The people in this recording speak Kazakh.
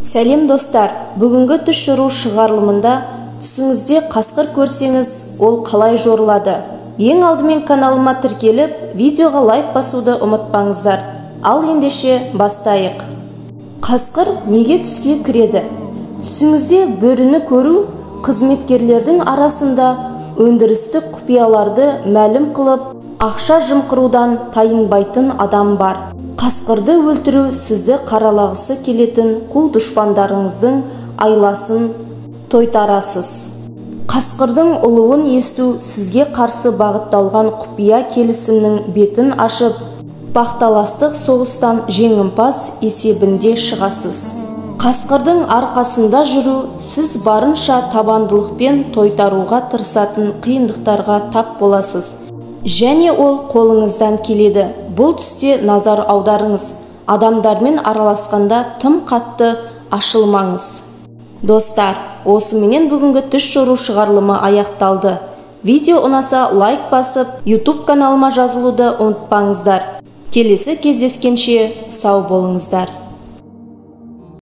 Сәлем, достар! Бүгінгі түс жору шығарылымында түсіңізде қасқыр көрсеңіз, ол қалай жорылады? Ең алдымен каналыма тіркеліп, видеоға лайк басуды ұмытпаңыздар. Ал ендеше бастайық. Қасқыр неге түске кіреді? Түсіңізде бөріні көру қызметкерлердің арасында өндірістік құпияларды мәлім қылып, ақша жымқырудан тайынбайтын адам бар. Қасқырды өлтіру сізді қаралағысы келетін қу дұшпандарыңыздың айласын тойтарасыз. Қасқырдың ұлуын есту сізге қарсы бағытталған құпия келісімнің бетін ашып, бақталастық соғыстан жеңімпаз есебінде шығасыз. Қасқырдың арқасында жүру сіз барынша табандылықпен тойтаруға тырысатын қиындықтарға тап боласыз. Және ол қолыңыздан келеді. Бұл түсте назар аударыңыз. Адамдармен араласқанда тым қатты ашылмаңыз. Достар, осыменен бүгінгі түс жору шығарылымы аяқталды. Видео ұнаса, лайк басып, YouTube каналыма жазылуды ұмытпаңыздар. Келесі кездескенше сау болыңыздар.